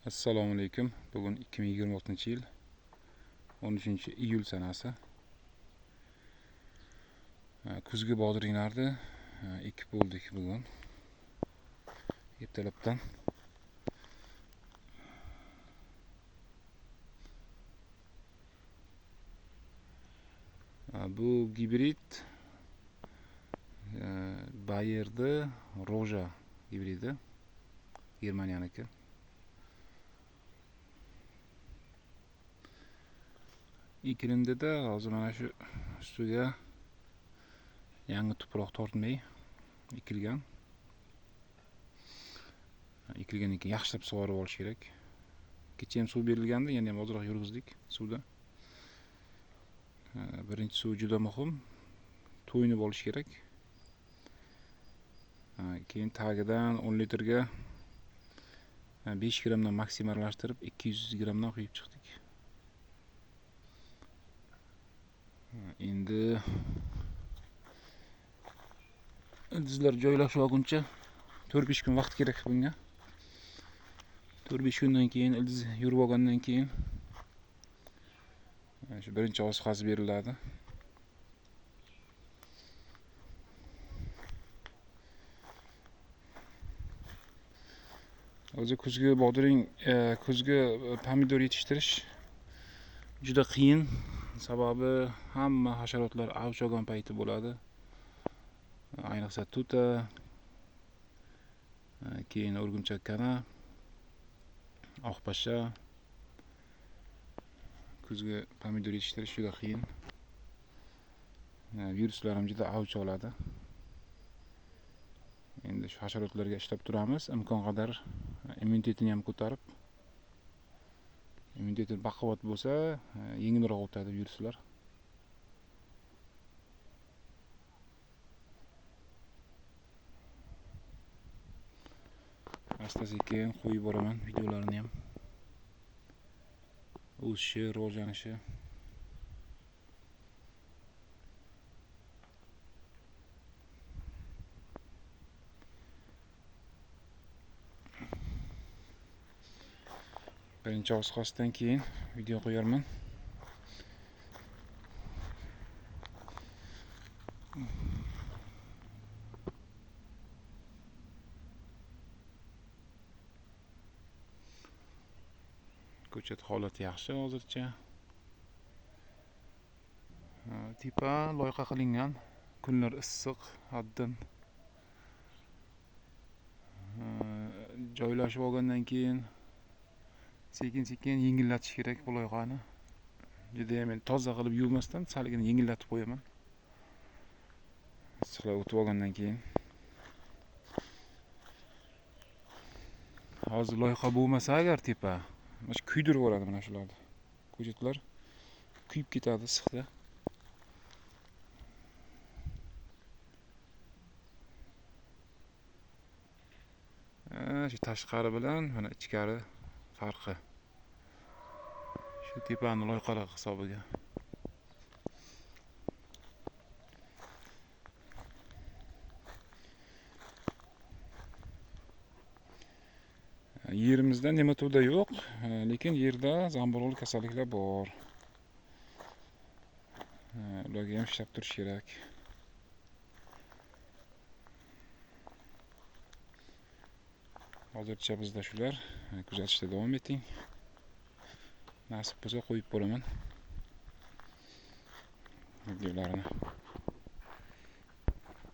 Assalomu alaykum. Bugun 2026-yil 13-iyul sanasi. Kuzgi bodringlarni ekib bo'ldik bugun. Ertalabdan. Bu gibrid Bayer'da Roja gibridi. Germaniyaniki. Ekilindi-da hozir mana shu ustiga yangi tuproq tortmay ekilgan. Ekilgandan keyin yaxshilab sug'orib olish kerak. Kecha ham suv berilgandi, yana ham ozroq yurgizdik suvda. Birinchi suv juda muhim. To'yinib olish kerak. Keyin tagidan 10 litrga 5 grammdan maksim aralashtirib 200 grammdan quyib chiqdik. Endi ildizlar joylashib olguncha 4-5 kun vaqt kerak bunga. 4-5 kundan keyin ildiz yurib olgandan keyin shu birinchi oziqasi beriladi. O'zi kuzgi bodring, kuzgi pomidor yetishtirish juda qiyin. Sababi hamma hasharotlar avj olgan payti bo'ladi. Ayniqsa tuta, keyin o'rgimchak kana, oqpasha. Kuzgi pomidor yetishtirish juda qiyin. Viruslar ham juda avj oladi. Endi shu hasharotlarga ishlab turamiz, imkon qadar immunitetini ham ko'tarib, immuniteti baquvvat bo'lsa, yengilroq o'tadi viruslar. Asta sekin qo'yib boraman videolarni ham. O'sishi, rivojlanishi. Birinchi oziqasidan keyin video qo'yarman. Ko'chat holati yaxshi hozircha. Tepa loyqa qilingan, kunlar issiq haddan. Joylashib olgandan keyin sekin-sekin yengillatish kerak bu loyqani. Juda ham toza qilib yuvmasdan salgina yengillatib qo'yaman. Issiqlar o'tib olgandan keyin. Hozir loyqa bo'lmasa agar tepa, mana shu kuydirib yuboradi mana shularni. Ko'chatlar kuyib ketadi issiqda. Shu tashqari bilan mana ichkari farqi. Shu tepani loyqalar hisobiga. Yerimizda nematoda yo'q, lekin yerda zamburug'li kasalliklar bor. Ularga ham ishlab turish kerak. Hozircha bizda shular. Kuzatishda davom eting. Nasib bo'lsa qo'yib boraman videolarni.